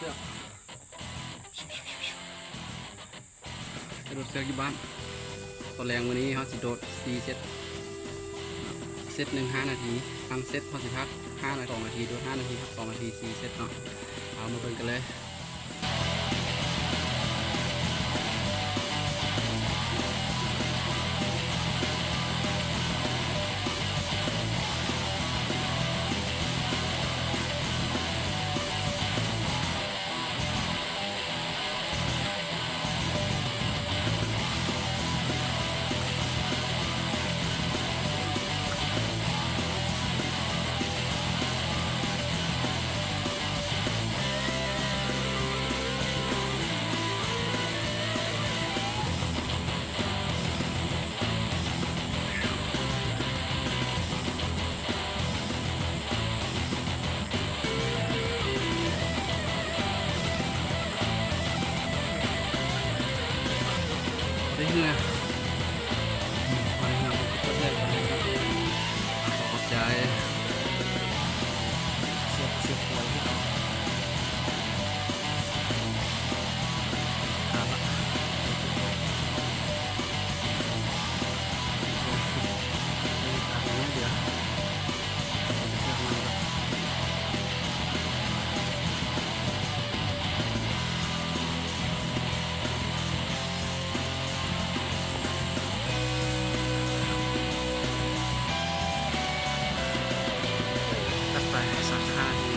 ກະໂດດເຊືອກຢູ່ບ້ານ. ຕອນແລງມື້ນີ້ເຮົາຊິໂດດສີ່ເຊັດ ເຊັດໜຶ່ງຫ້ານາທີ, ທັງເຊັດເຮົາຊິພັກຫ້ານາທີ ສອງນາທີ ໂດດຫ້ານາທີ ພັກສອງນາທີ ສີ່ເຊັດເນາະ. ເອົາມາເບິ່ງກັນເລີຍ. ໄດ້ເຮືອ ອືມ ໄດ້ເຮືອ ຂອບໃຈ ຂອບໃຈ ຂອບໃຈ. ເຊບ ເຊບ ປ່ວຍ ຕັດໄປສາມສິບຫ້ານາທີ